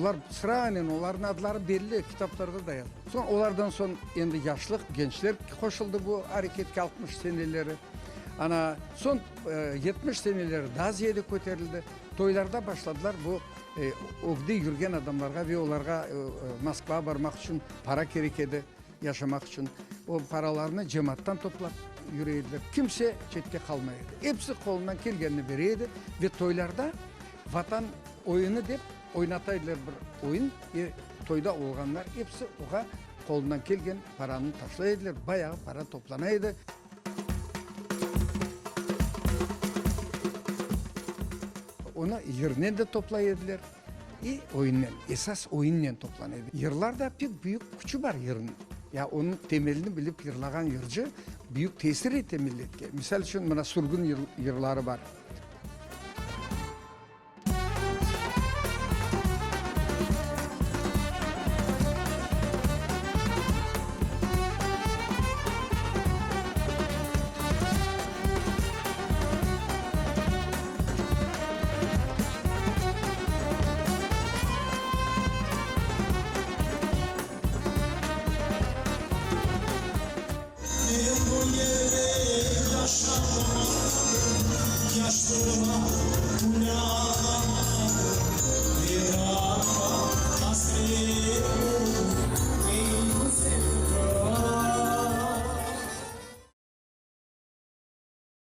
Olar sıranen, olarnıñ adları belli, kitaplarda da yazılı. Soñ olardan soñ endi yaşlıq, gençler qoşuldı bu areketke 60 seneleri. Ana, soñ 70 seneleri daa ziyade köterildi. Toylarda başladılar bu ögde yürgen adamlarğa ve olarğa Moskvağa barmaq içün para kerek edi, yaşamaq içün. O paralarnı cemaattan toplap yüre ediler. Kimse çette qalmay edi. Episi qolundan kelgenini bere edi ve toylarda Vatan oyunı dep oynata ediler bir oyun ve toyda olğanlar episi oğa qolundan kelgen paranı taşlay ediler, bayağı para toplana edi. Onı yırnen de toplay ediler i oyunnen, esas oyunnen toplana edi. Yırlar da pek büyük küçü bar yırnıñ. Ya onıñ temelini bilip yırlağan yırcı büyük tesir ete milletke. Misal içün, mına sürgün yırları bar.